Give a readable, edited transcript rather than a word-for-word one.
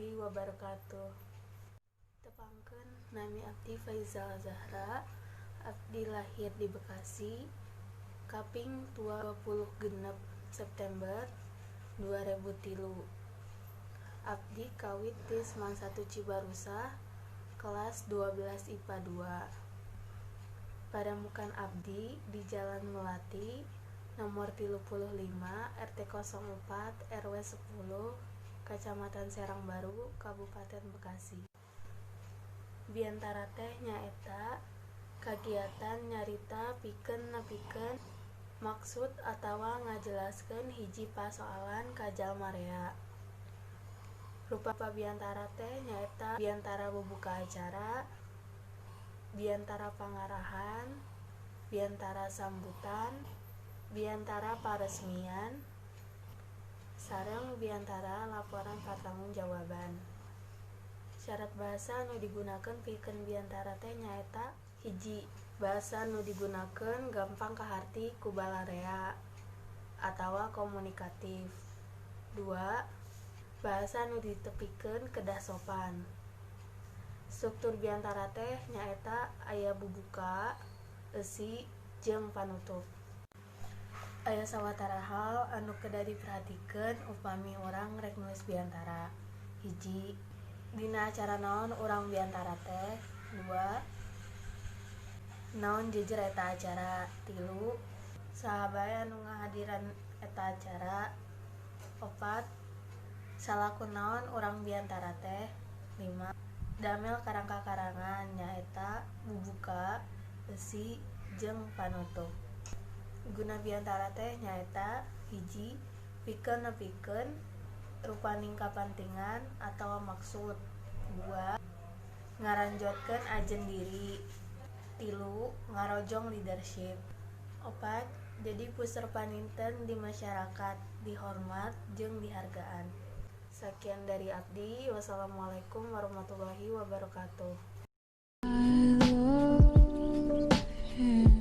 Warahmatullahi wabarakatuh. Tepangkeun, nami abdi Faizal Zahra. Abdi lahir di Bekasi kaping 26 September 2003. Abdi kawit ti SMAN 1 Cibarusah kelas 12 IPA 2. Padamukan abdi di Jalan Melati nomor 35 RT 04 RW 10, Kacamatan Serang Baru, Kabupaten Bekasi. Biantara teh nyaeta kagiatan nyarita pikeun nepikeun maksud atawa ngajelaskeun hiji pasoalan ka jalma rea. Rupa biantara teh nyaeta biantara bubuka acara, biantara pangarahan, biantara sambutan, biantara paresmian, sareng biantara laporan pertanggungjawaban. Syarat bahasa nu digunakeun pikeun biantara teh nyaeta: 1. Bahasa nu digunakeun gampang kaharti ku balarea atawa komunikatif. 2. Bahasa nu ditepikeun kedah sopan. Struktur biantara teh nyaeta aya bubuka, eusi, jeung panutup. Aya sawatara hal anu kedah diperhatikeun upami urang rek nulis biantara. 1. Dina acara naon urang biantara teh. 2. Naon jejer eta acara. 3. Saha bae anu ngahadiran eta acara. 4. Salaku naon urang biantara teh. 5. Damel karangka karangan, nyaeta bubuka, eusi, jeung panutup. Guna biantara teh nyaeta: 1. Pikeun nepikeun rupaning kapantingan atawa maksud. 2. Ngaranjotkeun ajen diri. 3. Ngarojong leadership. 4. Jadi puseur paninten di masyarakat, dihormat jeung dihargaan. Sakian dari abdi. Wassalamualaikum warahmatullahi wabarakatuh. I love him.